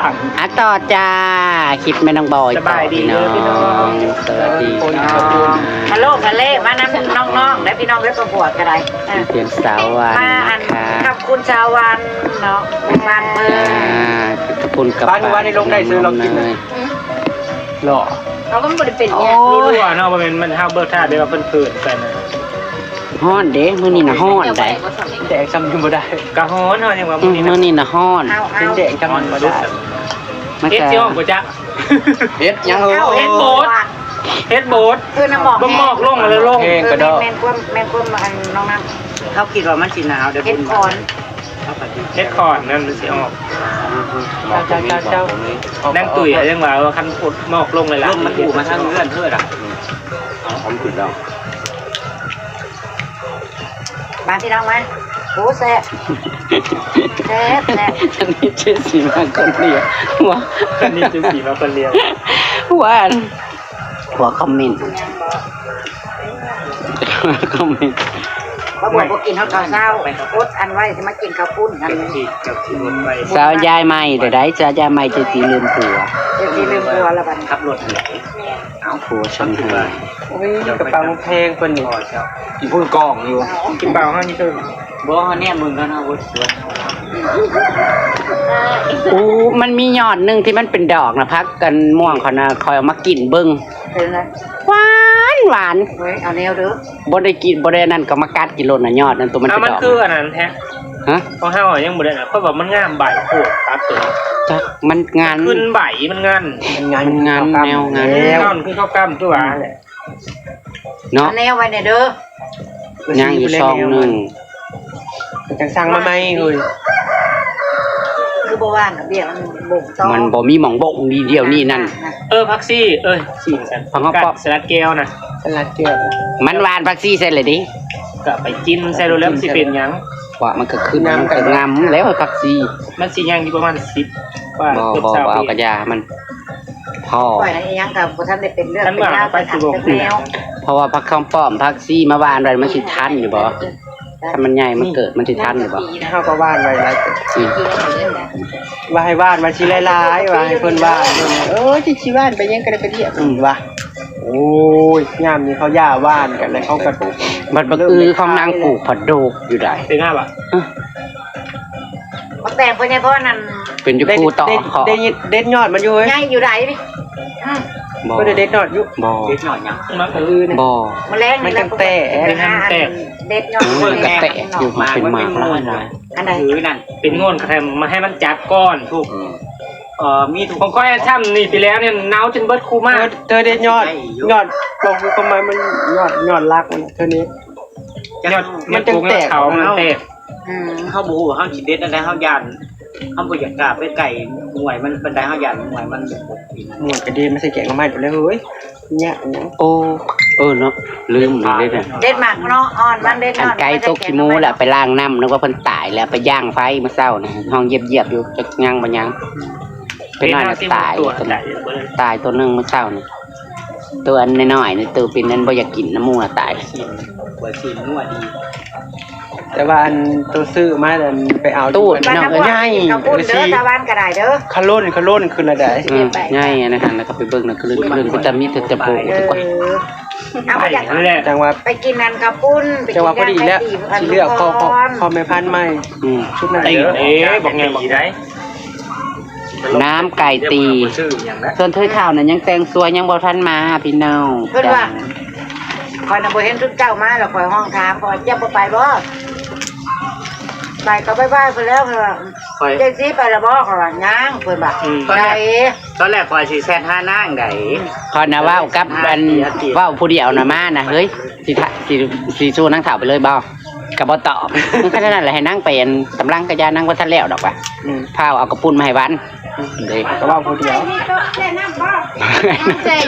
ອ່ະ ຕໍ່ຈ້າ ຄລິບແມ່ນ້ອງບອຍ ສະບາຍດີເດີພີ່ນ້ອງ ພີ່ນ້ອງ ສະຫວັດດີພີ່ນ້ອງ ຮາໂລ ທະເລ ມານຳນ້ອງໆ ແລະພີ່ນ້ອງເດີ ປະບວກກໍໄດ້ ເອີ ເປັນສາວຫວານ ມາອັນ ນະຄະ ຂອບຄຸນສາວຫວານເນາະ ບ້ານເພິ່ນ ອ່າ ຂອບຄຸນກັບບ້ານ ບ້ານນີ້ລົງໄດ້ຊື້ລອງກິນເລີຍ ເນາະ ເຮົາກໍບໍ່ໄດ້ເປັນຫຍັງ ໂອ້ຍ ເນາະ ບໍ່ແມ່ນມັນ ເຮົາເບີກຖ້າແບບວ່າເພິ່ນເຂີນໄປນະ ຮ້ອນເດ້ ມື້ນີ້ນະຮ້ອນໃດ ແດກຊ້ຳຍັງບໍ່ໄດ້ ກະຮ້ອນ ເຮົາຍັງວ່າ ອືມ ມື້ນີ້ນະ ມື້ນີ້ນະຮ້ອນ ເອົາ ເອົາ ເປັນແດກຊ້ຳຍັງບໍ່ໄດ້ ມັນ ເຮັດຊິອອກບໍ່ຈັກ ເຮັດຫຍັງ ເອີ ເຮັດໂບດ ເຮັດໂບດ ຄືນ້ຳໝອກ ເບິ່ງໝອກລົງແລ້ວລົງ ແຫ້ງກະດອກ ແມ່ນຄວາມ ແມ່ນຄວາມອັນນ້ອງນຳ ເຮົາຄິດວ່າມັນຊິໜາວເດ້ ເຮັດຂອນ ເຮັດຂອນນັ້ນມັນຊິອອກ ເຈົ້າ ເຈົ້າ ເຈົ້າ ເຈົ້າ ນາງຕຸ້ຍຍັງວ່າ ເອີ ຄັນໂພດໝອກລົງຫຼາຍໆ ລົມມັນອູມາທາງເຮືອນເຮີດອະ ທຳຂຶ້ນແລ້ວ ມາພີ່ນ້ອງມາ ໂອ້ ແຊບ ແຊບ ແຊບ ອັນນີ້ເຈສີມາຄົນດຽວ ວ່າ ອັນນີ້ເຈສີມາຄົນດຽວ ວ່າ ຫົວຄອມເມັນ ຄອມເມັນ ບໍ່ ບໍ່ ບໍ່ກິນຮອດເຂົ້າເຊົ້າ ອົດອັນໄວ້ ຊິມາກິນເຂົ້າປຸ້ນ ອັນນີ້ ສາວຢາຍໃໝ່ເດີ ສາວຢາຍໃໝ່ຈະຊິລືມຜົວ ຈະຊິລືມຜົວລະບັດນີ້ ຂັບລົດ ເອົາ ຜົວຊັ້ນໃຫ້ ໂອ້ຍ ກະເປົາແພງເພິ່ນນີ້ ກິນພຸ້ນກອງຢູ່ ກິນເປົາເຮົານີ້ເຖິງ ບໍ່ ເຮົາແນມເບິ່ງກ່ອນ ເຮົາບໍ່ຊວນ ໂອ້ ມັນມີຍອດໜຶ່ງທີ່ມັນເປັນດອກນະ ຜັກກັນມ່ວງເຂົານະ ຂ້ອຍເອົາມາກິນເບິ່ງ ເປັນໄງ? ຫວານ ຫວານ ເຮີ້ຍ ເອົາແນວເດີ ບໍ່ໄດ້ກິນ ບໍ່ໄດ້ອັນນັ້ນ ກໍມາກັດກິນໂລດນະ ຍອດນັ້ນ ໂຕມັນ ເອົາ ເປັນດອກ ມັນຄືອັນນັ້ນແທ້ ຮະ ຂອງເຮົາອະຍັງບໍ່ໄດ້ນະ ເພາະວ່າມັນງາມໃບໂພດ ຕັດຕົວນີ້ ຈັກ ມັນງານ ຂຶ້ນໃບ ມັນງານ ມັນງານ ມັນງານແນວງານ ງານຄືເຂົ້າກ້ຳຄືວ່າແຫຼະ ເນາະ ແນວໄວ້ແດ່ເດີ ຍັງອີກຊອງໜຶ່ງ ຈັ່ງສັ່ງມາໃໝ່ເຮີ້ຍ ຄືບໍ່ວ່າງກັບວຽກ ມັນບໍ່ມີໝ່ອງບົ້ງດີດຽວນີ້ນັ້ນ ເອີ ຜັກຊີ ເອີຍ ຊີວ່າຊັ້ນ ຜັກຫອມປ້ອມ ສະຫຼັດແກ້ວນະ ສະຫຼັດແກ້ວ ມັນຫວານຜັກຊີໃສ່ແລ້ວເດ້ ກະໄປກິນໃສ່ໂລດແລ້ວ ມັນຊິເປັນຫຍັງ ວ່າມັນກະຄື ງາມ ມັນກະງາມແລ້ວຜັກຊີ ມັນຊິຍັງຢູ່ປະມານສິບ ບໍ່ ບໍ່ ບໍ່ເອົາກະຢ່າ ມັນ ພໍ ຂ້ອຍນະ ອີຫຍັງກະບໍ່ທັນໄດ້ເປັນເລື່ອງເປັນລາວ ເປັນອັນເປັນແນວ ເພາະວ່າຜັກຫອມປ້ອມ ຜັກຊີມາຫວ່ານໄວ້ ມັນຊິທັນຢູ່ບໍ່? ຖ້າມັນໃຫຍ່ ມັນເກີດ ມັນຊິທັນຢູ່ບໍ່? ເຮົາກໍຫວ່ານໄວ້ຫຼາຍ ອືມ ວ່າໃຫ້ຫວ່ານໄວ້ຊິຫຼາຍໆ ວ່າໃຫ້ເພິ່ນຫວ່ານ ເອີ ຊິ ຊິຫວ່ານໄປຫຍັງກໍໄດ້ໄປລຽກ ອືມ ວ່າ ໂອ້ຍ ຍາມນີ້ເຂົາຢ່າຫວ່ານກັນແລ້ວ ເຂົາກໍ ບັດບັກອືຂອງນາງປູກພັດດົກຢູ່ໃດ໋ ເປັນຫຍັງຫວະ? ບັກແຕງເພິ່ນໃຫຍ່ພໍນັ້ນ ເປັນຢູ່ ໄດ້ ຄູ່ຕໍ່ ໄດ້ ເຄາະ ໄດ້ເດັດຍອດມັນຢູ່ເວີຍ ໃຫຍ່ຢູ່ໃດນີ້ ອືມ ບໍ່ ເພິ່ນໄດ້ເດັດຍອດຢູ່ ບໍ່ ເດັດຍອດຫຍັງ ມັນຄື ບໍ່ ມະແລງ ມັນຈັ່ງແຕກ ເດັດຍອດ ມັນກະແຕກຢູ່ ມັນເປັນໝາກຫຼາຍໆ ອັນໃດ ຄືນັ້ນ ເປັນໂງ່ນກະແທມມາໃຫ້ມັນຈັບກ່ອນ ຖືກ ອືມ ເອີ ມີທຸກ ຂອງຂ້ອຍຊ້ຳນີ້ ປີແລ້ວນີ້ເນົ່າຈົນເບິດຄູ່ໝາກ ເອີ ເທີເດັດຍອດ ຍອດ ເຮົາຄືຄວາມໝາຍມັນຍອດ ຍອດຫຼັກມັນ ເທີນີ້ ຍອດ ມັນຈັ່ງແຕກ ຍອດເຂົາ ມັນແຕກ ອືມ ເຮົາບໍ່ຮູ້ວ່າເຮົາຊິເດັດແນວໃດ ເຮົາຢ້ານ ເຮົາບໍ່ຢາກກ້າໄປໃກ້ໝວຍມັນປານໃດ ເຮົາຢ້ານໝວຍມັນບໍ່ກິນ ໝວຍກະດີ ມັນໃສ່ແກງໜໍ່ໄມ້ໄດ້ເລີຍເຮີ້ຍ ຍາກຫຍັງ ໂອ້ ເອີເນາະ ລືມເລີຍເດ້ ເດັດໝາກເນາະ ອ່ອນມັນເດັດ ອັນໄກ່ຕົກຂີ້ໝູແລ້ວໄປລ້າງນ້ຳ ນຶກວ່າເພິ່ນຕາຍແລ້ວ ໄປຍ່າງໄຟມື້ເຊົ້ານີ້ ຫ້ອງຢຽບໆຢູ່ ຈັກຍັງບໍ່ຍັງ ເປັນໜ້ອຍຕາຍ ຕາຍໂຕໜຶ່ງມື້ເຊົ້ານີ້ ໂຕອັນນ້ອຍໆນີ້ ໂຕເປັນອັນບໍ່ຢາກກິນນຳໝູ່ຕາຍ ແຕ່ວ່າອັນໂຕຊື້ມານັ້ນໄປເອົາຢູ່ ຕູ້ນ້ອງເອີຍ ໃຫຍ່ ເຂົ້າປຸ້ນເດີ ຊາວບ້ານກໍໄດ້ເດີ ຂະຫຼົ່ນ ຂະຫຼົ່ນຂຶ້ນລະໄດ໋ ອືມ ໃຫຍ່ອັນນັ້ນ ແລ້ວກໍໄປເບິ່ງນະ ຂະລຶ້ນ ຂະລຶ້ນ ເປັນຕາມີແຕ່ ແຕ່ໂບກ ເອີ ເອົາ ຈັ່ງວ່າ ໄປກິນອັນເຂົ້າປຸ້ນ ໄປກິນ ຈັ່ງວ່າພໍດີແລ້ວ ຊິເລືອກ ຂໍ ຂໍ ຂໍແມ່ພັນໃໝ່ ອືມ ຊຸດນັ້ນເດີ ເອີ ບັກໃຫຍ່ບັກໃຫຍ່ ນ້ຳໄກ່ຕີ ສ່ວນເທີເຖົ້ານັ້ນຍັງແຕ່ງຕົວ ຍັງບໍ່ທັນມາພີ່ນ້ອງ ເພິ່ນວ່າ ຂ້ອຍນະບໍ່ເຫັນຊຸມເຈົ້າມາ ແລ້ວຂ້ອຍຮ້ອງຖາມ ຂ້ອຍວ່າ ເຈົ້າບໍ່ໄປບໍ່? ໄປກໍໄປໄປພຸ້ນແລ້ວ ເພິ່ນວ່າ ຂ້ອຍ ເຈັດສິບໄປແລ້ວບໍ່? ຂ້ອຍວ່າ ຍັງ ເພິ່ນວ່າ ອືມ ຕອນແລກ ຕອນແລກຂ້ອຍຊິແຊັດຫານາງໃດ ອືມ ຂ້ອຍນະເວົ້າກັບອັນ ເວົ້າຜູ້ດຽວນະມານະ ເຮີ້ຍ ຊິ ຊິ ຊິສູ່ນາງເຖົ້າໄປເລີຍບໍ່? ກໍບໍ່ຕອບ ຄັນນັ້ນແຫຼະ ໃຫ້ນາງໄປອັນ ກຳລັງກະຢ່າ ນາງບໍ່ທັນແລ້ວດອກວ່າ ອືມ ພ້າວເອົາເຂົ້າປຸ້ນມາໃຫ້ວັນ ເດ້ ກໍເວົ້າຜູ້ດຽວ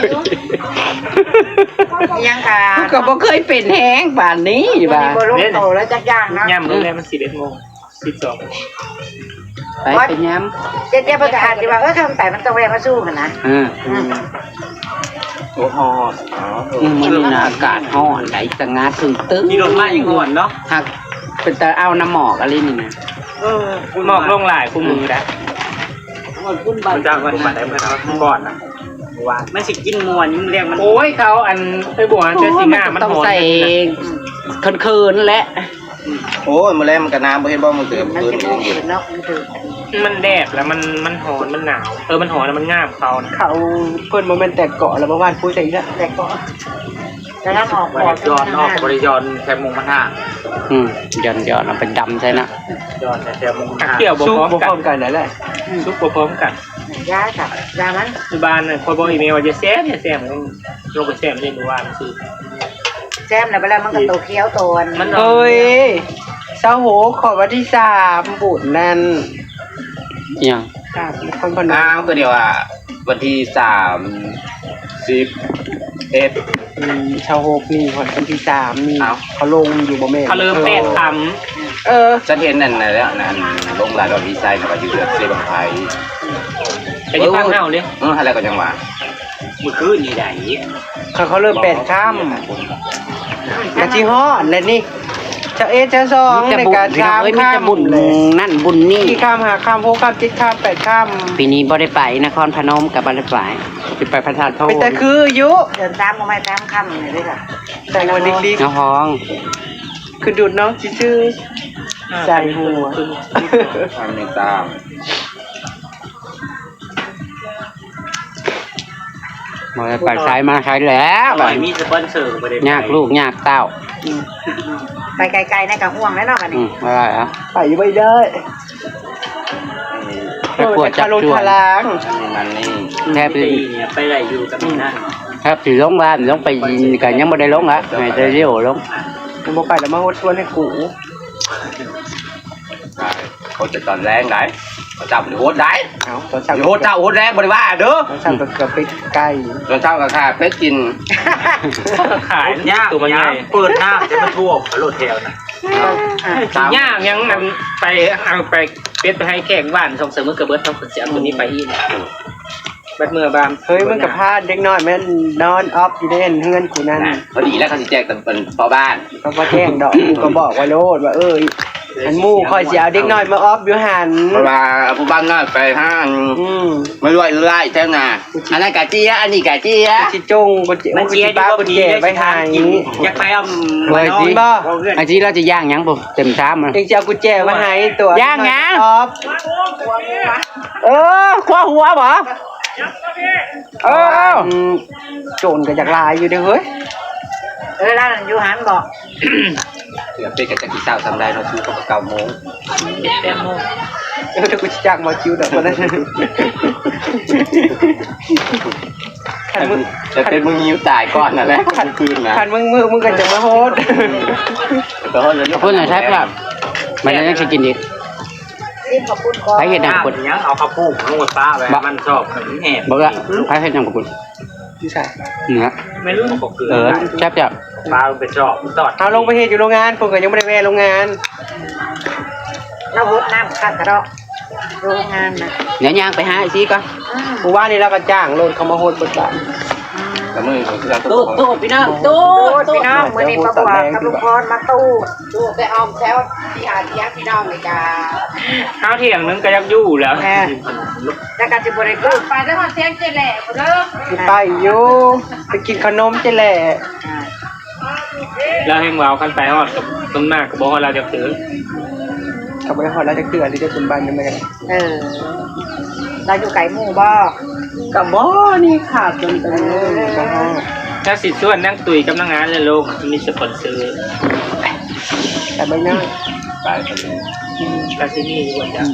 ຍັງກະ ກູກໍບໍ່ເຄີຍເປັນແຮງປານນີ້ວ່າ ບໍ່ລົງໂຕແລ້ວຈັກຢ່າງເນາະ ຍາມມື້ແລງມັນສິບເອັດໂມງ ສິບສອງ ໄປ ໄປຍາມ ເຈຍບ ເຈຍບ ເພິ່ນກໍອາດຊິວ່າ ເອີ ຄັນໄປມັນຕ້ອງແວະມາສູ່ຫັ້ນນະ ເອີ ອືມ ໂອ້ ຮອດ ອືມ ມື້ນີ້ນະອາກາດຮ້ອນໃດ ສະຫງ່າເຖິງຕຶ້ງ ຂີ່ລົດມາຍັງຮ້ອນເນາະ ຫາກເປັນຕາເອົານຳໝອກອີ່ຫຼີນີ້ນະ ເອີ ໝອກລົງຫຼາຍຄູ່ມື້ນະ ມັນຈະມັນໄດ້ເມື່ອກ່ອນນະ ວ່າມັນຊິກິນມ່ວນຢູ່ແລງມັນ ໂອ້ຍ ເຂົາອັນໄປບວກເທື່ອຊິງາມ ມັນ ຕ້ອງໃສ່ເຂີນໆແຫຼະ ໂອ້ຍ ມື້ແລງມັນກໍໜາວ ບໍ່ເຫັນບໍ່ ມື້ເກີບຄືນນີ້ ມັນແດດແລ້ວມັນ ມັນຮ້ອນ ມັນໜາວ ເອີ ມັນຮ້ອນແລ້ວມັນງາມເຂົານະ ເຂົາເພິ່ນບໍ່ແມ່ນແຕກເກາະແລ້ວບໍ່ຫວ່ານປຸ໋ຍໃສ່ອີກແລ້ວ ແຕກເກາະ ກຳລັງອອກ ຢອນອອກ ບໍ່ໄດ້ຢອນແຄບໝູກມັນຫາ ອືມ ຢອນໆ ເອົາໄປດຳໃສ່ນະ ຢອນແຄບໝູກມັນຫາ ສຸກບໍ່ພ້ອມກັນ ສຸກບໍ່ພ້ອມກັນນັ້ນແຫຼະ ອືມ ສຸກບໍ່ພ້ອມກັນ ຢ່າຊະ ຢ່າມັນ ຢູ່ບ້ານຂ້ອຍບອກອີແມ່ວ່າຢ່າແຊມ ຢ່າແຊມ ລົງໄປແຊມເດ້ມື້ວານຊື່ ແຊມແລ້ວໄປແລ້ວມັນກໍໂຕຂຽວໂຕອັນ ມັນ ເອີຍ ຊາວຫົກ ຂ້ອຍວັນທີສາມ ບຸນນັ້ນ ອີຫຍັງ? ນະຄອນພະນົມ ອ້າວ ກໍດຽວວ່າວັນທີສາມສິບເອັດ ອືມ ຊາວຫົກນີ້ຮອດວັນທີສາມນີ້ ເອົ້າ ເຂົາລົງຢູ່ບໍ່ແມ່ນ ເຂົາເລີ່ມແປດຄ່ຳ ເອີ ສັນເຫັນນັ້ນນະ ແລ້ວນັ້ນລົງລາດອນວິໄຊນະ ວ່າຢູ່ເຮືອນເຊບັງໄພ ໄປຢູ່ຝັ່ງເຮົາເດ້ ເອີ ຫັ້ນແຫຼະກໍຍັງວ່າ ມື້ຄືນນີ້ໃດ ເຂົາ ເຂົາເລີ່ມແປດຄ່ຳ ກະຊິຮອດແລ້ວນີ້ ຊາວເອັດ ຊາວສອງ ມີແຕ່ບຸນ ນີ້ກະ ພີ່ນ້ອງເອີຍ ມີແຕ່ບຸນນັ້ນບຸນນີ້ ສີ່ຄ່ຳ ຫ້າຄ່ຳ ຫົກຄ່ຳ ເຈັດຄ່ຳ ແປດຄ່ຳ ປີນີ້ບໍ່ໄດ້ໄປນະຄອນພະນົມ ກະບໍ່ໄດ້ໄປ ຊິໄປພະທາດໂທ ເປັນຕາຄືຢູ່ ເດືອນສາມບໍ່ໄມ້ສາມຄ່ຳນີ້ເດ້ ແຕ່ງວ່າລິກໆ ເອົາຫ້ອງ ຄືດູດນ້ອງຊື່ໆ ໃສ່ຫົວ ອັນນີ້ຕາມ ບໍ່ໄດ້ໄປໃສມາໃສແລ້ວ ບໍ່ມີສະປອນເຊີ ບໍ່ໄດ້ໄປ ຍາກລູກຍາກເຕົ້າ ອືມ ໄປໄກໆ ໃນກະຫ່ວງແລ້ວເນາະ ບັດນີ້ ອືມ ບໍ່ໄດ້ແລ້ວ ໄປຢູ່ບໍ່ໄດ້ ໄປກວດຈັບຈວນ ທາລຸງທາລາງ ອັນນີ້ມັນນີ້ ແທບຊິ ໄປໄດ້ຢູ່ກັບນັ້ນ ແທບຊິລົງບ້ານ ລົງໄປກະຍັງບໍ່ໄດ້ລົງລະ ໃຫ້ແຕ່ລ້ຽວລົງ ບໍ່ໄປແລ້ວມາໂຫດຊວນໃຫ້ກູ ໂຫດແຕ່ຕອນແລງໄດ໋ ເຂົາເຈົ້າບໍ່ໄດ້ໂຫດໄດ໋ ເອົາ ຕອນເຊົ້າ ໂຫດເຊົ້າໂຫດແລງບໍ່ໄດ້ວ່າເດີ ຕອນເຊົ້າກໍເກືອບໄປໄກ ຕອນເຊົ້າກໍຂ້າເປັດກິນ ຂາຍຍາກ ໂຕມັນໃຫຍ່ ເປີດນ້ຳແຕ່ມັນຖ້ວມໂລດແຖວນະ ເອົາ ຍາກຫຍັງ ອັນໄປ ເອົາໄປເປັດໄປໃຫ້ແຂກບ້ານ ສອງສາມມື້ກໍເບິດ ເຮົາກໍຊິເອົາໂຕນີ້ໄປອີກ ບັດເມື່ອບ້ານ ເຮີ້ຍ ມຶງກໍພາເດັກນ້ອຍມານອນອອບຢູ່ໃນເຮືອນກູນັ້ນ ພໍດີແລ້ວ ເຂົາຊິແຈ້ງຕຳ ເປັນພໍ່ບ້ານ ເຂົາບໍ່ແຈ້ງດອກ ກູກໍບອກໄວ້ໂລດວ່າ ເອີ ອັນໝູ່ຂ້ອຍຊິເອົາເດັກນ້ອຍມາອອບຢູ່ຫັ້ນ ເພາະວ່າເອົາຜູ້ບ່າວນ້ອຍໄປຫາ ອືມ ມາລວຍເອື້ອຍແຖວໜ້າ ອັນນັ້ນກະເຈຍ ອັນນີ້ກະເຈຍ ຊິຈົ່ງ ກູຊິ ມາເຈຍ ກູຊິປາກຸນແຈໄວ້ໃຫ້ ຢາກໄປເອົາ ເອີຍ ມານອນ ຊິບໍ່ ເອົາເຮືອນ ອາຈີລາວຊິຍ່າງຫຍັງບໍ່ເຕັມຊາມ ເອງຊິເອົາກຸນແຈໄວ້ໃຫ້ຕົວະ ຍ່າງຫຍັງ ອອບ ເອີ ຄົວຫົວບໍ່? ເອີ ອັນໂຈນກໍຢາກຫຼາຍຢູ່ເດ້ເຮີ້ຍ ເອີ ລາວນັ້ນຢູ່ຫັ້ນບໍ່? ເທື່ອເປັດກໍຈັກຊິເຊົ້າສ່ຳໃດເນາະ ຊິເຂົ້າເກົ້າໂມງ ແປດໂມງ ເອີ ແຕ່ກູຊິຈ້າງໝໍຈິ້ວດອກ ບໍ່ໄດ້ ຄັນມຶງ ແຕ່ເປັດມຶງຫິວຕາຍກ່ອນນັ້ນແຫຼະ ຄັນຄືນນະ ຄັນມຶງມື້ ມຶງກໍຈະມາໂຫດ ໄປໂຫດແລ້ວ ເພິ່ນນະແຊບ ມັນຍັງຊິກິນອີກ ໄປເຮັດຫຍັງພຸ້ນ ຍັງເອົາເຂົ້າປຸ້ງລົງໄປປະໄວ້ ມັນຊອບ ມັນແອບ ບໍ່ລະ ໄປເຮັດຫຍັງພຸ້ນ ຢູ່ໃສ ເໜືອ ແມ່ນບໍ່ເກືອ ເອີ ແຊບໆ ປາໄປຊອບ ເຮົາລົງໄປເຮັດຢູ່ໂຮງງານ ເພິ່ນກໍຍັງບໍ່ໄດ້ແວ່ໂຮງງານ ລາວຫົດນ້ຳຄັກກະດອກ ໂຮງງານນະ ດຽວຍ່າງໄປຫາອີກຊິກ່ອນ ອືມ ມື້ວານນີ້ລາວກໍຈ້າງລົດເຂົາມາຫົດເບິດບ້ານ ອືມ ແຕ່ມື້ນີ້ເຂົາຊິເອົາ ຕູດ ຕູດ ພີ່ນ້ອງ ຕູດ ຕູດ ພີ່ນ້ອງ ມື້ນີ້ປ້າບົວກັບລຸງພອນມາຕູດ ຕູດແຕ່ອ້ອມແຖວ ທີ່ຫາທຽງພີ່ນ້ອງນີ້ກະ ເຮົາທຽງໜຶ່ງກໍຢາກຢູ່ແລ້ວ ແມ່ນ ແລ້ວກໍຊິບໍ່ໄດ້ຄື ໄປແຕ່ຮອດທຽງເຈແຫຼະພຸ້ນເດີ ຊິໄປຢູ່ ໄປກິນຂະໜົມເຈແຫຼະ ລາວແຮ່ງເວົ້າ ຄັນໄປຮອດກໍ ສ່ວນມາກກໍບໍ່ຮອດລາວຈັກເທື່ອ ກໍບໍ່ໄດ້ຮອດລາວຈັກເທື່ອ ທີ່ໄດ້ເປັນບ້ານຢູ່ແມ່ນ ເອີ ລາວຢູ່ໄກໝູ່ບໍ່? ກໍບໍ່ ນີ້ຂາດຈົນເປັນໝູ່ ເອີ ກໍຮອດ ຖ້າຊິຊວນນາງຕຸ້ຍກັບນາງອານແລະໂລງ ມີສະປອນເຊີ ແຕ່ບໍ່ຍາກ ໄປກໍມີ ອືມ ກໍຊິມີຢູ່ວ່າ ອືມ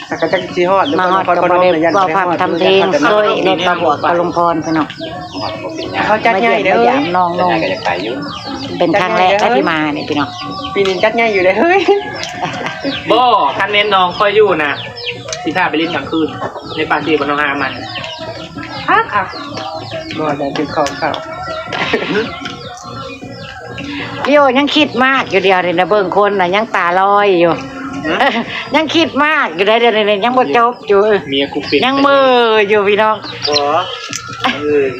ແຕ່ກໍຈັກຊິຮອດ ມາຮອດກໍບໍ່ໄດ້ເວົ້າພ່ຳທຳເພງ ຊ່ວຍລົດປາບົວກັບລຸງພອນ ພີ່ນ້ອງ ເຂົາຈັດໃຫຍ່ເດີ ມາຢາມນ້ອງໆ ເປັນຄັ້ງແລກ ຈັດໃຫຍ່ເດີ ທີ່ມານີ້ ພີ່ນ້ອງ ປີນີ້ຈັດໃຫຍ່ຢູ່ເດີເຮີ້ຍ ບໍ່ ຄັນແມ່ນນ້ອງຂ້ອຍຢູ່ນະ ຊິພາໄປຫຼິ້ນກາງຄືນ ໃນປາກເຊ ບໍ່ຕ້ອງຫາມັນ ຄັກໆ ບໍ່ໄດ້ຖືກຂອງເຂົາ. ພີ່ໂອຍັງຄິດມາກຢູ່ດຽວນີ້ນະ ເບິ່ງຄົນນະ ຍັງຕາລອຍຢູ່ ຫື? ຍັງຄິດມາກຢູ່ໃດ໋ ດຽວນີ້ຍັງບໍ່ຈົບຢູ່ ເມຍກູເປັນ ຍັງເມີຢູ່ພີ່ນ້ອງ ບໍ່ ມື້ອື່ນ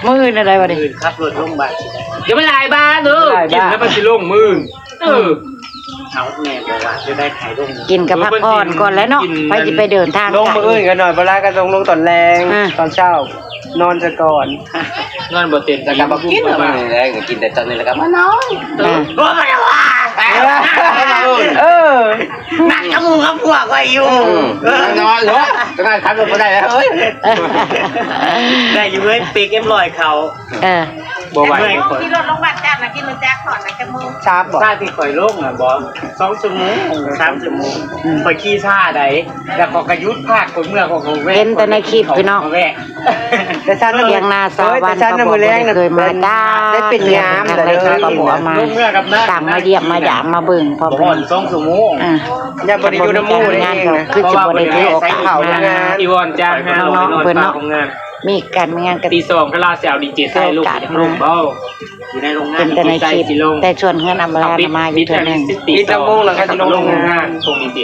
ມື້ອື່ນອັນໃດບັດນີ້ ມື້ອື່ນຂັບລົດລົງບ້ານ ຢ່າມາຫຼາຍບ້ານເດີ ກິນແລ້ວມັນຊິລົງມື້ອື່ນ ເອີ. ເອົາ ແມ່ບອກວ່າຈະໄດ້ໃຫ້ລົງ ກິນກໍພັກຜ່ອນກ່ອນແຫຼະເນາະ ໄປຊິໄປເດີນທາງໄກ ລົງມື້ອື່ນກໍໜ້ອຍ ບໍ່ຫຼາຍກໍລົງ ລົງຕອນແລງ ອ່າ ຕອນເຊົ້າ ນອນຊະກ່ອນ ນອນບໍ່ເຕັມ ແລ້ວກໍບໍ່ກິນ ແລ້ວກໍກິນແຕ່ຕອນນີ້ ແລ້ວກໍມານອນ ອ່າ ບໍ່ໄດ້ວ່າ ເອີ ນັດກັບໝູ່ກັບພວກໄວ້ຢູ່ ເອີ ນອນໂລດ ຈະໄດ້ຂັບລົດບໍ່ໄດ້ແລ້ວເອີຍ ໄດ້ຢູ່ເວີຍ ປີກເອັມຮ້ອຍເຂົ້າ ເອີ ບໍ່ໄຫວ ຂີ່ລົດລົງບ້ານຈັນນະ ຂີ່ລົດຈັກຮອດນະ ຈັກໂມງ? ຊາບບໍ່? ຊາບທີ່ຂ້ອຍລົງນະບໍ່ ສອງຊົ່ວໂມງ ສາມຊົ່ວໂມງ ອືມ ຂ້ອຍຂີ່ຊ້າໃດ ແລ້ວຂ້ອຍກໍຢຸດພັກ ຂ້ອຍເມື່ອ ຂ້ອຍກໍແວະ ເຫັນແຕ່ໃນຄລິບພີ່ນ້ອງ ແວະ ແຕ່ຊັ້ນນະ ທຽງນາສາວວັນ ເອີຍ ແຕ່ຊັ້ນນະ ກໍບໍ່ ມື້ແລງນະ ບໍ່ໄດ້ເຄີຍມາຈ້າ ໄດ້ເປັນຍາມ ເທື່ອ ເລີຍ ເທື່ອກໍບໍ່ມາ ເມື່ອກັບນາ ຕາມມາຢ້ຽມມາຢາມມາເບິ່ງ ພໍ ບໍ່ຮອດສອງຊົ່ວໂມງ ອ່າ ຢ້ານບໍ່ໄດ້ຢູ່ນຳໝູ່ ຄັນບໍ່ມີການມີງານກໍຄືຊິບໍ່ໄດ້ຖືໂອກາດມາ ເພາະວ່າບໍ່ໄດ້ໃສ່ສາຍເຂົ້າງານ ອີ່ວອນຈ້າງເຮົາເນາະ ເພິ່ນເນາະ ມີການມີງານກໍ ຕີສອງກໍລາວຊິເອົາດີເຈໃສ່ລູກ ໂອກາດມາ ຢູ່ໃນໂຮງງານ ເປັນແຕ່ໃນຄລິບ ແຕ່ຊວນເຮືອນອຳມາລານະມາຢູ່ເທື່ອໜຶ່ງ ປິດຈັກໂມງແລ້ວກໍຊິລົງໂຮງງານ ຊ່ວງນີ້ຕິ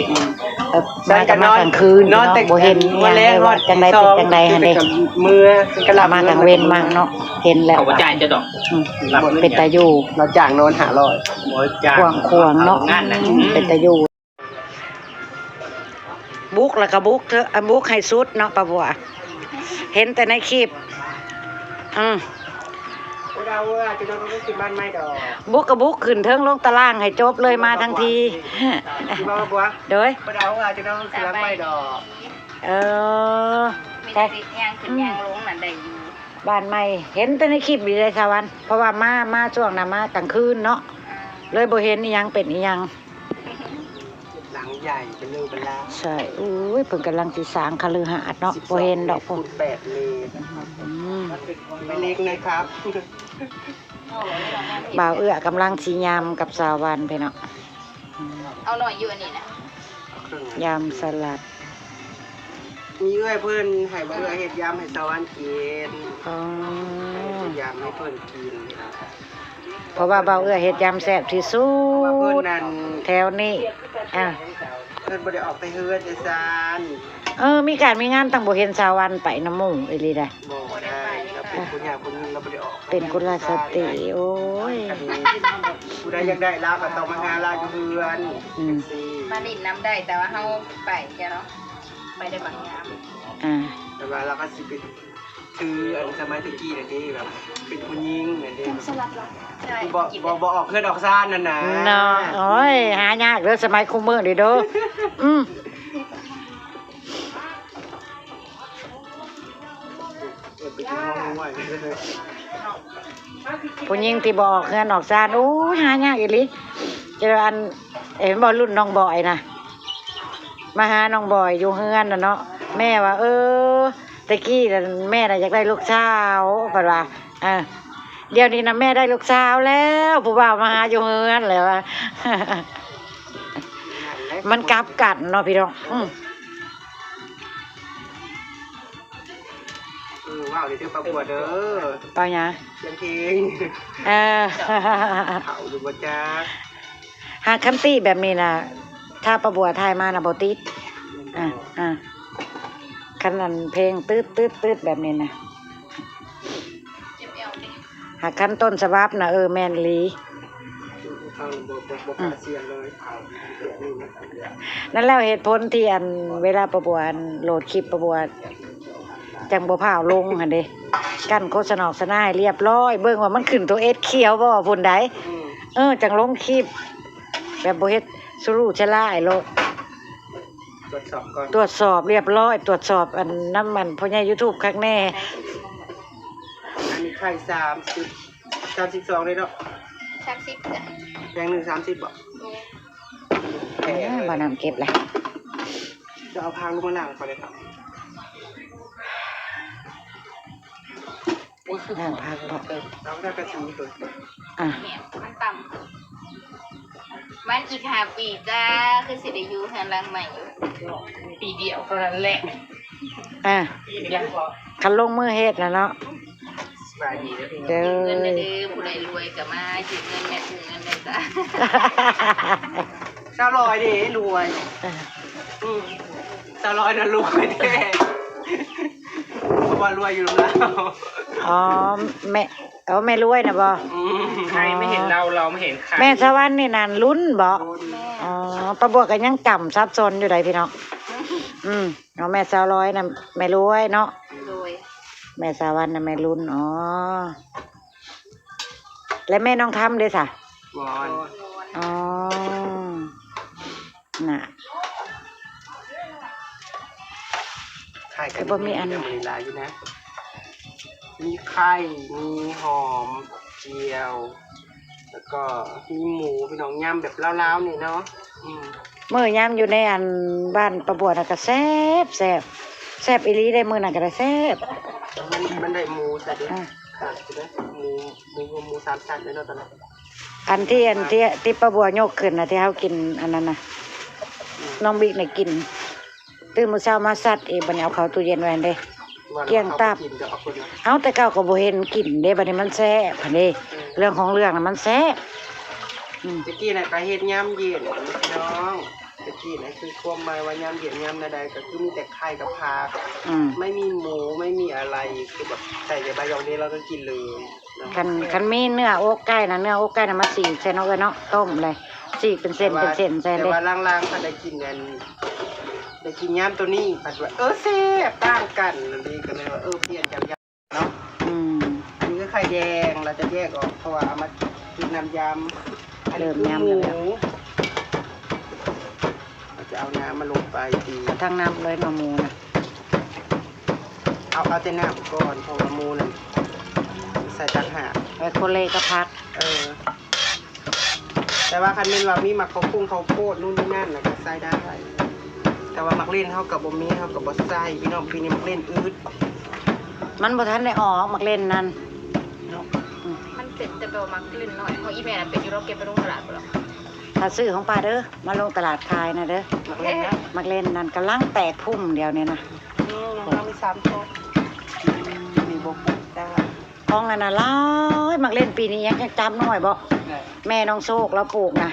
ເອີ ມາກໍມາກາງຄືນເນາະ ບໍ່ເຫັນອີ່ຫຍັງເລີຍວ່າຈັ່ງໃດເປັນຈັ່ງໃດຫັ້ນເດ້ ເມືອກໍມາກາງເວັນມາເນາະ ເຫັນແລ້ວ ເຂົາບໍ່ຈ່າຍເຈົ້າດອກ ອືມ ເປັນຕາຢູ່ ລາວຈ້າງນອນຫ້າຮ້ອຍ ກວ້າງຂວາງເນາະ ເປັນຕາຢູ່. ບຸກແລ້ວກໍບຸກເຖາະ ບຸກໃຫ້ສຸດເນາະປ້າບົວ ເຫັນແຕ່ໃນຄລິບ ອືມ ບໍ່ໄດ້ເອົາເມືອ ຈະໄດ້ບໍ່ໄດ້ຂຶ້ນບ້ານໃໝ່ດອກ ບຸກກໍບຸກຂຶ້ນເທິງລົງຕາລ່າງໃຫ້ຈົບເລີຍ ມາທັງທີ ຊິເວົ້າປ້າບົວ ໂດຍ ບໍ່ໄດ້ເອົາເມືອ ຈະໄດ້ຂຶ້ນຫຼັງໃໝ່ດອກ ເອີ ມີແຕ່ຕິດຍ່າງຂຶ້ນ ອືມ ຍ່າງລົງນັ້ນໄດ້ຢູ່ ບ້ານໃໝ່ ເຫັນແຕ່ໃນຄລິບນີ້ເດ້ສາວວັນ ເພາະວ່າມາ ມາຊ່ວງນະ ມາກາງຄືນເນາະ ເລີຍບໍ່ເຫັນອີ່ຫຍັງເປັນອີ່ຫຍັງ. ຫຼັງໃຫຍ່ເປັນເລື່ອງເປັນລາວ ໃຊ່ ໂອ້ຍ ເພິ່ນກຳລັງຊິສ້າງຄະລືຫາດເນາະ ສິບສອງ ບໍ່ເຫັນດອກພຸ້ນ ຄູນແປດເມດ ອືມ ແມ່ເລັກນະຄັບ ບ່າວເອື້ອກຳລັງຊິຍຳກັບສາວວັນພີ່ນ້ອງ ເອົາໜ້ອຍຢູ່ອັນນີ້ນະ ຍຳສະຫຼັດ ມີເອື້ອຍເພິ່ນໃຫ້ ບ່າວເອື້ອເຮັດຍຳໃຫ້ສາວວັນກິນ ອໍ ເຮັດຍຳໃຫ້ເພິ່ນກິນ. ເພາະວ່າບ່າວເອື້ອເຮັດຢຳແຊບທີ່ສຸດ ເພາະວ່າເພິ່ນນັ້ນ ແຖວນີ້ ອ່າ ເພິ່ນບໍ່ໄດ້ອອກແຕ່ເຮືອນແຕ່ຊານ ເອີ ມີການມີງານ ຕັ້ງບໍ່ເຫັນສາວວັນໄປນຳໝູ່ອີ່ຫຼີໃດ໋ ບໍ່ໄດ້ ລາວເປັນຜູ້ຍາກຜູ້ຍິງ ລາວບໍ່ໄດ້ອອກ ເປັນກຸລະສະຕີ ໂອ້ຍ ຄັນຜູ້ໃດຢາກໄດ້ລາວກໍຕ້ອງມາຫາລາວຢູ່ເຮືອນ ອືມ ຈັ່ງຊີ້ ມາຫຼິ້ນນຳໄດ້ ແຕ່ວ່າເຮົາໄປແຕ່ເນາະ ໄປໄດ້ບາງຍາມ ອ່າ ແຕ່ວ່າລາວກໍຊິໄປ ຄືອັນສະໄໝແຕ່ກີ້ນະເດ້ ແບບເປັນຜູ້ຍິງນະເດ້ ບໍ່ ບໍ່ ບໍ່ອອກເຮືອນອອກຊານນັ້ນນະ ເນາະ ໂອ້ຍ ຫາຍາກເດີສະໄໝຄູ່ມື້ນີ້ເດີ ອືມ ຜູ້ຍິງທີ່ບໍ່ອອກເຮືອນອອກຊານ ໂອ້ຍ ຫາຍາກອີ່ຫຼີ ເຈົ້າ ອັນ ເຫັນບໍ່ ລຸ້ນນ້ອງບອຍນະ ມາຫານ້ອງບອຍຢູ່ເຮືອນນະເນາະ ແມ່ວ່າ ເອີ ແຕ່ກີ້ນັ້ນແມ່ນະຢາກໄດ້ລູກສາວ ເພິ່ນວ່າ ເອີ ດຽວນີ້ນະແມ່ໄດ້ລູກສາວແລ້ວ ຜູ້ບ່າວມາຫາຢູ່ເຮືອນແລ້ວວ່າ ມັນກັບກັນເນາະພີ່ນ້ອງ ອືມ ເອີ ເວົ້າເດີປ້າບົວເດີ ເວົ້າຫຍັງ? ສຽງເພງ ເອີ ເຂົາຢູ່ບໍ່ຈັກ ຫາຄັນຕິແບບນີ້ນະ ຖ້າປ້າບົວຖ່າຍມານະບໍ່ຕິດ ອ່າ ອ່າ ຄັນອັນເພງຕຶດໆໆແບບນີ້ນະ ຫາຄັນຕົ້ນສະບັບນະ ເອີ ແມ່ນອີ່ຫຼີ ນັ້ນແຫຼະເຫດຜົນທີ່ອັນເວລາປ້າບົວອັນໂຫຼດຄລິບ ປ້າບົວ ຈັ່ງບໍ່ພ້າວລົງຫັ້ນເດ້ ກັ້ນໂຄສະນາໂຄສະນາໃຫ້ລຽບຮ້ອຍ ເບິ່ງວ່າມັນຂຶ້ນຕົວເອັດຂຽວບໍ່ພຸ້ນໃດ ອືມ ເອີ ຈັ່ງລົງຄລິບ ແບບບໍ່ເຮັດສຸລຸສະຫຼາຍໂລດ ຕວດສອບກ່ອນ ຕວດສອບລຽບຮ້ອຍ ຕວດສອບອັນນຳອັນພໍ່ໃຫຍ່ຢູທູບຄັກແນ່ ອັນນີ້ໄຂ່ສາມສິບ ສາມສິບສອງເດ້ເນາະ ສາມສິບ ແພງໜຶ່ງສາມສິບບໍ່? ແມ່ນ ເອີ ບ່າວນ້ຳເກັບແຫຼະ ຈະເອົາພາງລົງມາລ້າງກ່ອນເດ້ ໂອ້ຍ ລ້າງຜັກເບາະ ເອົາໄດ້ກະຊິມີຕົວ ອ່ະ ແມ່ນ ມັນຕ່ຳ ມັນອີກຫ້າປີຈ້າ ຄືຊິໄດ້ຢູ່ເຮືອນຫຼັງໃໝ່ຢູ່ ປີດຽວເທົ່ານັ້ນແຫຼະ ອ່ະ ປີດຽວ ຄັນລົງມືເຮັດນະເນາະ ສະບາຍດີເດີ ເດີ ເງິນເດີ ຜູ້ໃດລວຍກໍມາຢືມເງິນແມ່ ຢືມເງິນແມ່ຈ້າ ສາວລອຍເດ້ລວຍ ເອີ ອືມ ສາວລອຍນະລວຍແທ້ ເພາະວ່າລວຍຢູ່ນຳລາວ ອໍ ແມ່ ອໍ ແມ່ລວຍນະບໍ່? ອືມ ໃຄໄມ່ເຫັນເຮົາ ເຮົາໄມ່ເຫັນໃຄ ແມ່ສະຫວັນນີ້ນັ້ນລຸ້ນບໍ່? ລຸ້ນ ປ້າບົວກໍຍັງຈຳສັບສົນຢູ່ໃດ໋ພີ່ນ້ອງ. ອືມ ເອົາແມ່ສາວລອຍນະແມ່ລວຍເນາະ ໂດຍ ແມ່ສາວວັນນະແມ່ລຸນ. ອໍ ແລະແມ່ນ້ອງທຳເດ້ສະ? ວອນ. ອໍ ນະ ໄຂ່ກໍບໍ່ມີອັນ ມີຫຼາຍຢູ່ນະ ມີໄຂ່ ມີຫອມ ແຈ່ວ ແລ້ວກໍມີໝູ ພີ່ນ້ອງ ຍຳແບບລາວໆນີ້ເນາະ. ອືມ ມື້ຍາມຢູ່ໃນອັນບ້ານປ້າບົວນະກໍແຊບໆ ແຊບອີ່ຫຼີເດ້. ມື້ນັ້ນກໍໄດ້ແຊບ ມັນ ມັນໄດ້ໝູຊະເດ້. ອ່າ ຂາດຢູ່ເດ້ ໝູ ໝູ ໝູສາມຊັ້ນເດ້ເນາະຕອນນັ້ນ. ອັນທີ່ ອັນທີ່ ທີ່ປ້າບົວຍົກຂຶ້ນນະ ທີ່ເຮົາກິນອັນນັ້ນນະ ອືມ ນ້ອງບິກນະກິນ ຕື່ນມື້ເຊົ້າມາສັດອີກ ບັດນີ້ເອົາເຂົ້າຕູ້ເຢັນໄວ້ຫັ້ນເດ້ ວ່າ ກ້ຽງຕັບ. ເອົາ ແຕ່ເກົ່າກໍບໍ່ເຫັນກິນເດ້ ບັດນີ້ມັນແຊບຫັ້ນເດ້. ເລື່ອງຂອງເລື່ອງນະມັນແຊບ. ອືມ ແຕ່ກີ້ນະກໍເຮັດຍາມເຢັນພີ່ນ້ອງ ແຕ່ກີ້ນະ ຄືຄວາມໝາຍວ່າຍາມເຢັນຍາມໃດໆ ກໍຄືມີແຕ່ໄຂ່ກັບຜັກ. ອືມ ໄມ່ມີໝູ ໄມ່ມີອະໄລ ຄືແບບໃສ່ແຕ່ໃບຢອງເດ ແລ້ວກໍກິນເລີຍ. ຄັນ ຄັນມີເນື້ອອົກໄກ່ນະ ເນື້ອອົກໄກ່ນະມາສີກໃສ່ເນາະ ເອີຍເນາະ ຕົ້ມເລີຍ ສີກເປັນເສັ້ນເປັນເສັ້ນໃສ່ເດ້. ແຕ່ວ່າຫຼັງໆ ຄັນໄດ້ກິນອັນ ໄດ້ກິນຍາມໂຕນີ້ ພັດວ່າ ເອີ ແຊບ ຕ່າງກັນ ອັນນີ້ກໍເລີຍວ່າ ເອີ ປ່ຽນຈາກຍາມເນາະ. ອືມ ອັນນີ້ຄືໄຂ່ແດງ ລາວຈະແຍກອອກ ເພາະວ່າເອົາມາກິນນ້ຳຍຳ. ອັນນີ້ຄືໝູ ລາວຈະເອົານ້ຳມາລົງໄປຕີ ທັງນ້ຳເລີຍເນາະ ໝູນະ. ເອົາ ເອົາແຕ່ນ້ຳກ່ອນ ເພາະວ່າໝູນັ້ນໃສ່ຕ່າງຫາກ ໄວ້ໂຄເລກັບຜັກ. ເອີ ແຕ່ວ່າຄັນແມ່ນວ່າມີໝາກເຂົ້າປຸ້ງເຂົ້າໂພດ ນູ່ນນີ້ນັ້ນນະ ກໍໃສ່ໄດ້ ແຕ່ວ່າໝາກເລັ່ນເຮົາກໍບໍ່ມີ ເຮົາກໍບໍ່ໃສ່ພີ່ນ້ອງ. ປີນີ້ໝາກເລັ່ນອຶດ ມັນບໍ່ທັນໄດ້ອອກໝາກເລັ່ນນັ້ນເນາະ. ອືມ ມັນເປັນແຕ່ແບບໝາກເລັ່ນນ້ອຍ ຂອງອີ່ແມ່ນະເປັນຢູ່ດອກ ເກັບໄປລົງຕະຫຼາດພຸ້ນລະ. ຖ້າຊື້ຂອງປ້າເດີ ມາລົງຕະຫຼາດຂາຍນະເດີ. ໝາກເລັ່ນນະ ໝາກເລັ່ນນັ້ນກຳລັງແຕກພຸ້ມດຽວນີ້ນະ. ອືມ ນ້ອງມີສາມຕົ້ນ ອືມ ມີບໍ່ປູກຈ້າ. ຂອງອັນນັ້ນຫຼາຍ ໝາກເລັ່ນປີນີ້ຍັງຈັບນ້ອຍບໍ? ແມ່ນ້ອງໂຊກລາວປູກນະ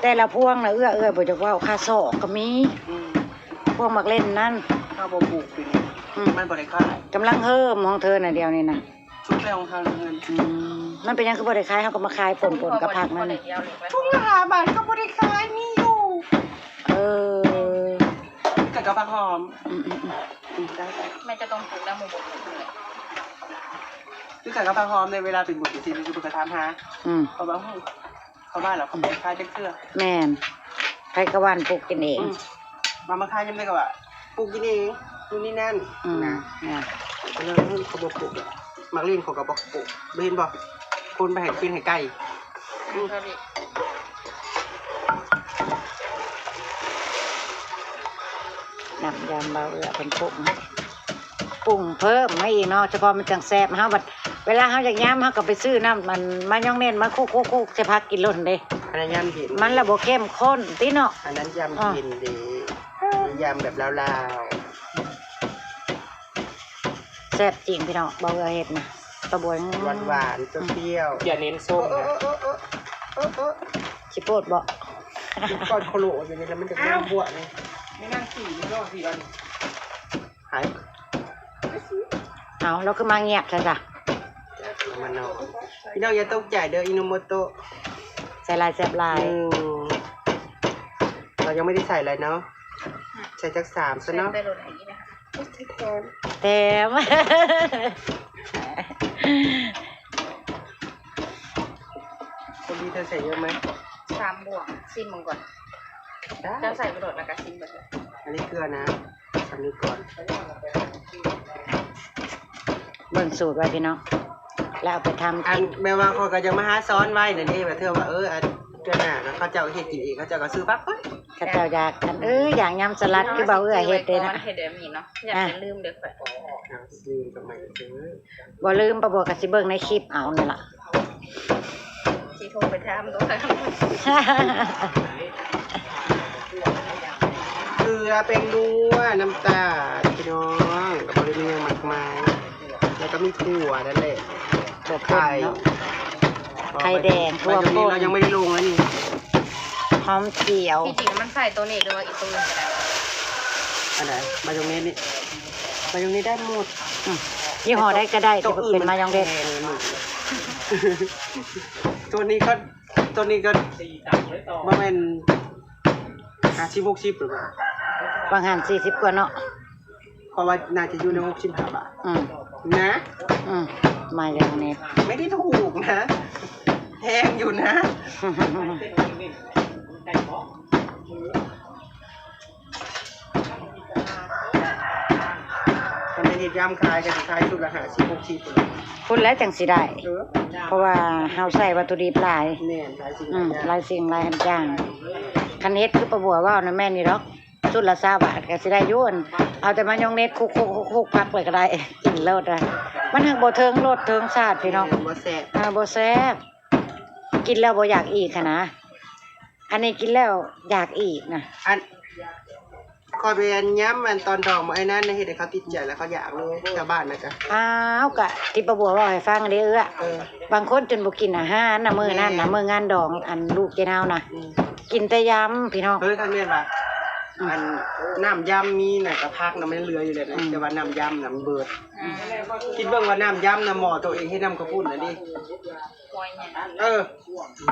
ແຕ່ລະພວງນະ ເອື້ອຍ ເອື້ອຍບໍ່ຈັກເວົ້າ ຄາສອກກໍມີ. ອືມ ພວງໝາກເລັ່ນນັ້ນ ເຮົາບໍ່ປູກປີນີ້. ອືມ ມັນບໍ່ໄດ້ຂາຍ ກຳລັງເຮີມຂອງເທີນະ ດຽວນີ້ນະ. ສຸກແລ້ວຂອງເຮົາເງິນ. ອືມ ມັນເປັນຫຍັງຄືບໍ່ໄດ້ຂາຍ? ເຮົາກໍມາຂາຍປົນໆກັບຜັກນັ້ນ. ຖົງລະຫ້າບາດກໍບໍ່ໄດ້ຂາຍ ມີຢູ່. ເອີ ຄືກັນກັບຜັກຫອມ. ອືມໆໆ ອືມ ໄດ້ ແມ່ຈະຕ້ອງປູກນຳໝູ່ບໍ່ປູກເລີຍ. ຄືກັນກັບຜັກຫອມໃນເວລາເປັນບຸນເປັນສິນ ຄືເພິ່ນກໍຖາມຫາ. ອືມ ເພາະວ່າ ເຮົາ ເຂົາວ່າແລ້ວເຂົາບໍ່ຂາຍຈັກເທື່ອ. ແມ່ນ ໃຜກໍວ່າປູກກິນເອງ. ອືມ ວ່າມາຂາຍຍາມໃດກໍວ່າ ປູກກິນເອງ ນູ່ນນີ້ນັ້ນ. ອືມ ນະ ແມ່ນ ກໍເລີຍ ເອີ ເຂົາບໍ່ປູກ. ໝາກເລັ່ນເຂົາກໍບໍ່ປູກ ບໍ່ເຫັນບໍ່ ຄົນໄປໃຫ້ ກິນໃຫ້ໄກ່. ອືມ ນ້ຳຍຳເບົາເອື້ອເພິ່ນປຸງ ປຸງເພີ່ມມາອີກເນາະ ສະເພາະມັນຈັ່ງແຊບ. ເຮົາບັດ ເວລາເຮົາຢາກຍຳ ເຮົາກໍໄປຊື້ນ້ຳອັນມາຍອງເນດມາຄຸກໆໆໃສ່ຜັກກິນໂລດເດ້. ອັນນັ້ນຍຳເຢັນ ມັນລະບໍ່ເຂັ້ມຂຸ້ນຕິເນາະ. ອັນນັ້ນຍຳເຢັນເດ້ ອ່າ ຍຳແບບລາວໆ. ແຊບຈິງພີ່ນ້ອງ ບໍ່ເອື້ອເຮັດນະ ຕະບວຍ ຫວານໆ ປ່ຽວໆ. ຢ່າເນັ້ນສົ້ມນະ. ເອີໆໆໆໆ ຊິໂປດບໍ່? ກ່ອນໂຄໂລຢູ່ນີ້ລະ ມັນຈະເປັນບວກນີ້. ໄປນັ່ງສີນີ້ລອດສີອັນ ຫາຍ ເອົາ ລາວຄືມາງຽບແທ້ຊະ? ມານອນ. ພີ່ນ້ອງຢ່າຕົກໃຈເດີ ອິໂນໂມໂຕະ ໃສ່ຫຼາຍແຊບຫຼາຍ. ອືມ ເຮົາຍັງບໍ່ໄດ້ໃສ່ຫຼາຍເນາະ ໃສ່ຈັກສາມຊະເນາະ. ແຖມ ແຖມ. ຄົນດີເທຍໃສ່ເຍອະໄໝ? ສາມບວກ ຊີມເບິ່ງກ່ອນ. ໄດ້ ເຈົ້າໃສ່ໄປໂລດ ແລ້ວກໍຊີມເບິ່ງ. ອັນນີ້ເກືອນະ ອັນນີ້ກ່ອນ ເບິ່ງສູດໄວ້ພີ່ນ້ອງ ແລ້ວເອົາໄປທຳກິນ. ອັນແບບວ່າຂ້ອຍກໍຢາກມາຫາສອນໄວ້ນັ້ນເດ້ ວ່າເທື່ອວ່າ ເອີ ອັນເທື່ອໜ້າເຂົາເຈົ້າເຮັດກິນເອງ ເຂົາເຈົ້າກໍຊື້ຜັກໄປ. ເຂົາເຈົ້າຢາກ ອັນ ເອີ ຢາກຍຳສະຫຼັດຄືເບົາເອື້ອເຮັດເດ້ນະ. ເຮັດແບບນີ້ເນາະ ຢ້ານເພິ່ນລືມເດີຂ້ອຍ. ລືມກໍໄມ່ເດີ ບໍ່ລືມ ປ້າບົວກໍຊິເບິ່ງໃນຄລິບເອົານັ້ນລະ ຊິໂທໄປຖາມໂລດ. ເກືອ ແປ້ງນົວ ນ້ຳຕານ ພີ່ນ້ອງ ກໍບໍ່ໄດ້ມີຫຍັງມາກມາຍ ແລ້ວກໍມີຖົ່ວນັ້ນແຫຼະ ຖົ່ວໄຂ່ເນາະ ໄຂ່ແດງ ຖົ່ວປົ່ນ ມາຍອງເນດເຮົາຍັງບໍ່ໄດ້ລົງເລີຍນີ້ ຫອມຈຽວ. ທີ່ຈິງມັນໃສ່ໂຕນີ້ ຫຼືວ່າອີກໂຕອື່ນກໍໄດ້. ອັນໃດ? ມາຍອງເນດນີ້ ມາຍອງເນດໄດ້ໝົດ. ອືມ ຍີ່ຫໍ້ໃດກໍໄດ້ ແຕ່ເປັນມາຍອງເນດ. ໂຕອື່ນມັນແພງ ໂຕນີ້ກໍ ຕອນນີ້ກໍບໍ່ແມ່ນຫ້າສິບ ຫົກສິບ ຫຼືບໍ່? ບາງຫັ້ນສີ່ສິບກວ່າເນາະ. ເພາະວ່າໜ້າຈະຢູ່ໃນຫົກສິບຫ້າບາດ. ອືມ ນະ ອືມ ມາຢ່າງນີ້ ໄມ່ໄດ້ຖືກນະ ແພງຢູ່ນະ. ຄັນເຮັດຢຳຂາຍກໍຊິຂາຍຊຸດລະຫ້າສິບ ຫົກສິບພຸ້ນແຫຼະ ຈັ່ງຊິໄດ້. ເອີ ເພາະວ່າເຮົາໃຊ້ວັດຖຸດິບຫຼາຍ. ແມ່ນ ຫຼາຍສິ່ງ ອືມ ຫຼາຍຢ່າງ ຫຼາຍສິ່ງຫຼາຍຢ່າງ. ຄັນເຮັດຄືປ້າບົວເວົ້ານັ້ນແມ່ນຢູ່ດອກ ຊຸດລະຊາວບາດກໍຊິໄດ້ຢູ່. ອັນ ເອົາແຕ່ມາຍອງເນັດຄຸກໆໆ ພັກໄວ້ກໍໄດ້ ກິນໂລດ. ມັນຫາກບໍ່ເຖິງລົດເຖິງຊາດພີ່ນ້ອງ ບໍ່ແຊບ ເອີ ບໍ່ແຊບ ກິນແລ້ວບໍ່ຢາກອີກຫັ້ນນະ. ອັນນີ້ກິນແລ້ວຢາກອີກນະ. ອັນ ຂ້ອຍໄປອັນ ຍຳອັນຕອນດອງໝາກໄອ້ນັ້ນນະ ເຮັດໃຫ້ເຂົາຕິດໃຈແລ້ວເຂົາຢາກເລີຍ ຊາວບ້ານນະກະ. ອ້າວ ກະທີ່ປ້າບົວເວົ້າໃຫ້ຟັງເດ້ເອື້ອຍ ເອີ ບາງຄົນຈົນບໍ່ກິນອາຫານນະ ມື້ນັ້ນນະ ແມ່ນ ມື້ງານດອງອັນລູກເຈ້ນາວນະ ອືມ ກິນແຕ່ຢຳພີ່ນ້ອງ. ເຮີ້ຍ ຄັນແມ່ນວ່າ ອືມ ອັນ ນ້ຳຢຳມີນະ ກະຜັກນະມັນເຫຼືອຢູ່ແລ້ວນະ ອືມ ແຕ່ວ່ານ້ຳຢຳນະມັນເບີດ. ອືມ ຄິດເບິ່ງວ່ານ້ຳຢຳນະ ໝໍ້ໂຕເອງເຮັດນ້ຳເຂົ້າປຸ້ນນະເດ ເອີ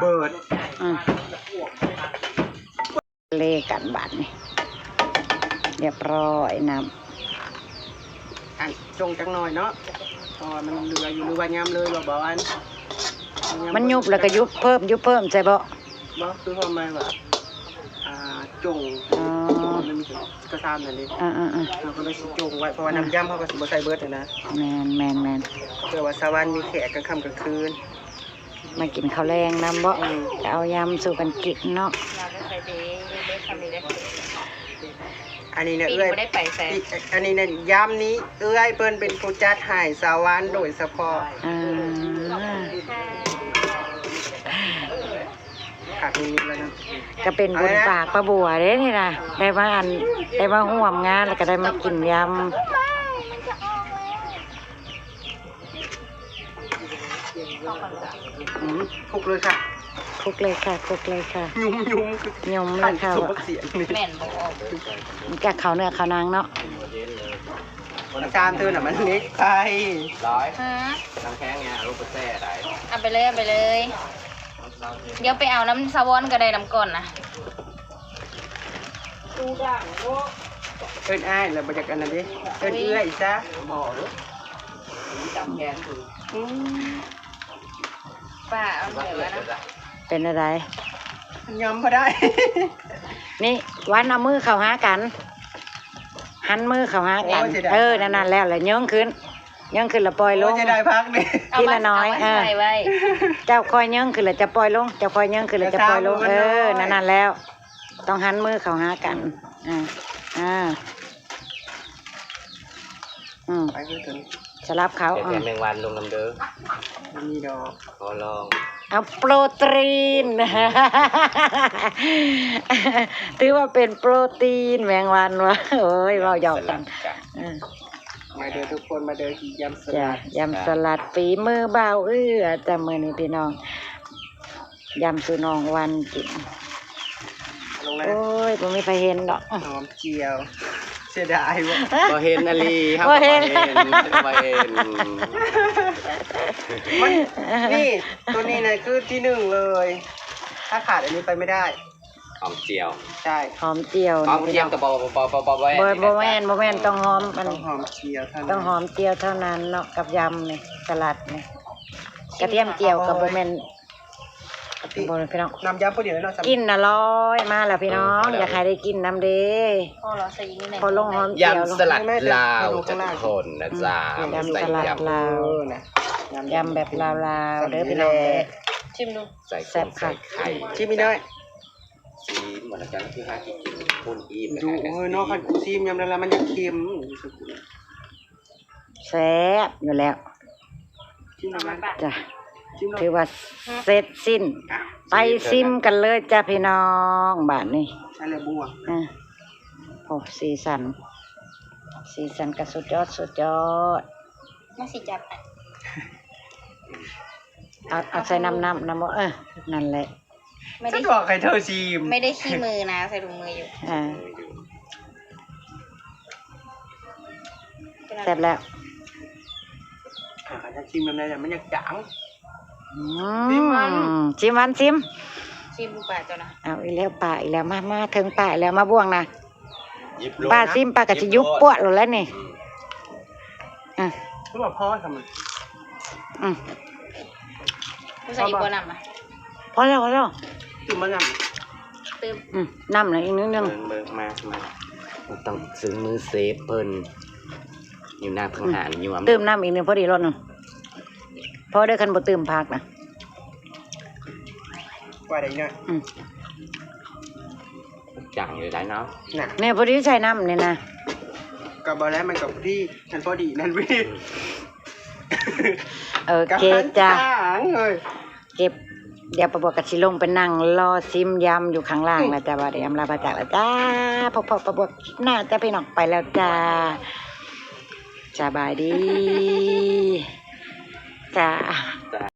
ເບີດ. ອືມ ເລກັນບາດນີ້ ຮຽບຮ້ອຍ ນ້ຳ ອັນ ຈົ່ງຈັກໜ້ອຍເນາະ ເພາະວ່າມັນເຫຼືອຢູ່. ຫຼືວ່າຍຳເລີຍບໍ່ ບໍ່ອັນ ມັນຍຸບແລ້ວກໍຍຸບເພີ່ມ ຍຸບເພີ່ມໃສ່ບໍ່? ບໍ່ ຄືຄວາມໝາຍວ່າ ອ່າ ຈົ່ງ ອໍ ມັນມີກະຊາມນັ້ນເດ ອ່າໆໆ ເຮົາກໍເລີຍຊິຈົ່ງໄວ້ ເພາະວ່າ ອ່າ ນ້ຳຢຳເຮົາກໍຊິບໍ່ໃສ່ເບິດຫັ້ນນະ. ແມ່ນໆໆ ເພື່ອວ່າສາວວັນມີແຂກກາງຄ່ຳກາງຄືນ. ມາກິນເຂົ້າແລງນຳເບາະ ອືມ ກໍເອົາຍຳສູ່ກັນກິນເນາະ. ອັນນີ້ນະ ເອື້ອຍ ບໍ່ໄດ້ໄປໃສ ອັນນີ້ນະ ຍາມນີ້ເອື້ອຍເພິ່ນເປັນຜູ້ຈັດໃຫ້ສາວວັນໂດຍສະເພາະ. ອ່າ ຄັກອີ່ຫຼີແລ້ວເນາະ ກໍເປັນບຸນປາກປ້າບົວເດ້ນີ້ນະ ໄດ້ມາອັນ ໄດ້ມາຮ່ວມງານ ແລ້ວກໍໄດ້ມາກິນຍຳ. ອືມ ຄຸກເລີຍຄ່ະ ຄຸກເລີຍຄ່ະ ຄຸກເລີຍຄ່ະ ຫຍຸມໆ ຫຍຸມເລີຍຄ່ະ. ແມ່ນບໍ່ອອກ ມັນກະເຂົ້າເນື້ອເຂົ້າໜັງເນາະ. ຊາມເທື່ອນະ ມັນເລັກໄປ. ຮ້ອຍ ຮະ ນ້ຳແຂງນີ້ເອົາລົງໄປແຊ່ໄດ້ ເອົາໄປເລີຍ ເອົາໄປເລີຍ. ດຽວໄປເອົານຳສາວອນກໍໄດ້ ນຳກ່ອນນະ. ເອີ້ນອ້າຍແລ້ວບໍ່ຢາກອັນນັ້ນເດ້ ເອີ້ນເອື້ອຍຊະ. ອືມ ປ້າເອົາແລ້ວນະ ເປັນແນວໃດ? ຍຳບໍ່ໄດ້ ນີ້ ວັນເອົາມືເຂົ້າຫາກັນ ຫັນມືເຂົ້າຫາກັນ. ໂອ້ຍ ເສຍດາຍ ເອີ ນັ້ນໆ ແລ້ວ ແລ້ວເຍີ້ງຂຶ້ນ ເຍີ້ງຂຶ້ນແລ້ວປ່ອຍລົງ. ໂອ້ຍ ເສຍດາຍຜັກນີ້ ທີລະໜ້ອຍ ເອີ ເຈົ້າຄ່ອຍເຍີ້ງຂຶ້ນແລ້ວຈະປ່ອຍລົງ ເຈົ້າຄ່ອຍເຍີ້ງຂຶ້ນແລ້ວຈະປ່ອຍລົງ. ເອີ ນັ້ນໆ ແລ້ວ ຕ້ອງຫັນມືເຂົ້າຫາກັນ. ອ່າ ອ່າ ອືມ ໄປເລີຍຕົວນີ້ ສະຫຼັບເຂົ້າ. ແຕ່ແມງວັນລົງນຳເດີ ບໍ່ມີດອກ ຂໍລອງ. ເອົາໂປຣຕີນ ຖືວ່າເປັນໂປຣຕີນແມງວັນວ່າ. ໂອ້ຍ ເວົ້າຫຍອກກັນ. ເອີ ມາເດີທຸກຄົນ ມາເດີກິນຍຳສະຫຼັດ. ຈ້າ ຍຳສະຫຼັດ ຝີມືບ່າວເອື້ອ ຈ້າ ມື້ນີ້ພີ່ນ້ອງ ຍຳສູ່ນ້ອງວັນກິນ. ລົງແລ້ວ ໂອ້ຍ ບໍ່ມີໃຜເຫັນດອກ ຫອມຈຽວ. ເສຍດາຍບໍ່ ບໍ່ເຫັນອີ່ຫຼີ ເຮົາກໍບໍ່ເຫັນ ບໍ່ເຫັນ ບໍ່ເຫັນ. ມັນ ນີ້ ຕົວນີ້ນະຄືທີໜຶ່ງເລີຍ ຖ້າຂາດອັນນີ້ໄປໄມ່ໄດ້. ຫອມຈຽວ ໃຊ່ ຫອມຈຽວ ຫອມຈຽວກໍບໍ່ ບໍ່ ບໍ່ ບໍ່ ບໍ່ແມ່ນ ບໍ່ແມ່ນ ຕ້ອງຫອມ ອັນ ຕ້ອງຫອມຈຽວເທົ່ານັ້ນ ຕ້ອງຫອມຈຽວເທົ່ານັ້ນເນາະ ກັບຍຳນີ້ ສະຫຼັດນີ້. ກະທຽມຈຽວກໍບໍ່ແມ່ນ ບໍ່ພີ່ນ້ອງ ນ້ຳຍຳພໍດີເນາະ. ກິ່ນນະລອຍມາແລ້ວພີ່ນ້ອງ ເອີ ພໍແລ້ວ ຢາກໃຫ້ໄດ້ກິນນຳເດ້. ພໍລະ ໃສ່ອີກໜ້ອຍໜຶ່ງ ພໍລົງຫອມຈຽວ. ຍຳສະຫຼັດລາວ ທຸກຄົນນະ ຈ້າ ຍຳສະຫຼັດລາວ ເອີ ນະ ຍຳແບບລາວໆ ເດີພີ່ນ້ອງເດີ. ຊິມດູ ໃສ່ ແຊບຄັກ ໃສ່ໄຂ່ ຊິມອີກໜ້ອຍ. ຊີມ ໝົດແລ້ວຈ້າ ຄືຫາກິນຄົນອີ່ມ. ດູ ເອີຍ ເນາະ ຄັນກູຊີມຍາມໃດລະມັນຢາກເຄັມ. ແຊບຢູ່ແລ້ວ ຊິມແລ້ວ ຈ້າ ຊິມແລ້ວ ຖືວ່າເສັດສິ້ນ. ອ່ະ ໄປຊິມກັນເລີຍຈ້າພີ່ນ້ອງ ບາດນີ້. ອັນລະບົວ ອ່າ ໂອ້ ສີສັນ ສີສັນກໍສຸດຍອດ ສຸດຍອດ. ມາຊິຈັບໃຫ້ ເອົາ ເອົາໃສ່ນ້ຳ ນ້ຳ ນ້ຳບໍ່? ເອີ ນັ້ນແຫຼະ. ໄມ່ໄດ້ ສະດວກໃຫ້ເຈົ້າຊີມ ໄມ່ໄດ້ຂີ້ມືນະ ໃສ່ຖົງມືຢູ່. ອ່າ ແຊບແລ້ວ. ອ່າ ຢາກຊີມແບບໃດລະ ມັນຢາກຈາງ. ອືມ ຊິມມັນ ຊິມ ຊິມດູປາເຈົ້ານະ. ເອົາອີກແລ້ວ ປາອີກແລ້ວ ມາ ມາເຖິງປາອີກແລ້ວ ມາບ່ວງນະ. ປາຊິມ ປາກະຊິຢຸບປວດໂລດແລ້ວນີ້. ອືມ ອືມ ຄືວ່າພໍຊຳ. ອືມ ໃສ່ອີກບໍ່ນ້ຳນະ? ພໍແລ້ວ ພໍແລ້ວ ຕື່ມບໍ່ນ້ຳ? ຕື່ມ. ອືມ ນ້ຳນະອີກໜ້ອຍໜຶ່ງ. ເບິ່ງ ເບິ່ງ ມາ ມາ ຕ້ອງເຊິ່ງມືເຊຟເພິ່ນ ຢູ່ໜ້າເພິ່ນຫານຍວມ. ຕື່ມນ້ຳອີກໜຶ່ງ ພໍດີໂລດໜຶ່ງ. ພໍເດີ ຄັນບໍ່ຕື່ມຜັກນະ. ວ່າໄດ້ເນາະ. ອືມ ຈັງຢູ່ໄດ໋ເນາະ. ນະ ແນ່ ພໍດີໃສ່ນ້ຳນີ້ນະ. ກໍບໍ່ແລ້ວ ມັນກໍພໍດີ ຄັນພໍດີນັ້ນເວີຍ. ໂອເຄຈ້າ ເກັບ ດຽວປ້າບວກກໍຊິລົງໄປນັ່ງລໍຊິມຢຳຢູ່ຂ້າງລ່າງແລ້ວຈ້າ. ອືມ ວ່າໄດ້ອຳລາພາຈາກແລ້ວຈ້າ. ພໍ້ໆປ້າບວກຄລິບໜ້າຈ້າພີ່ນ້ອງ. ໄປແລ້ວຈ້າ. ສະບາຍດີຈ້າ.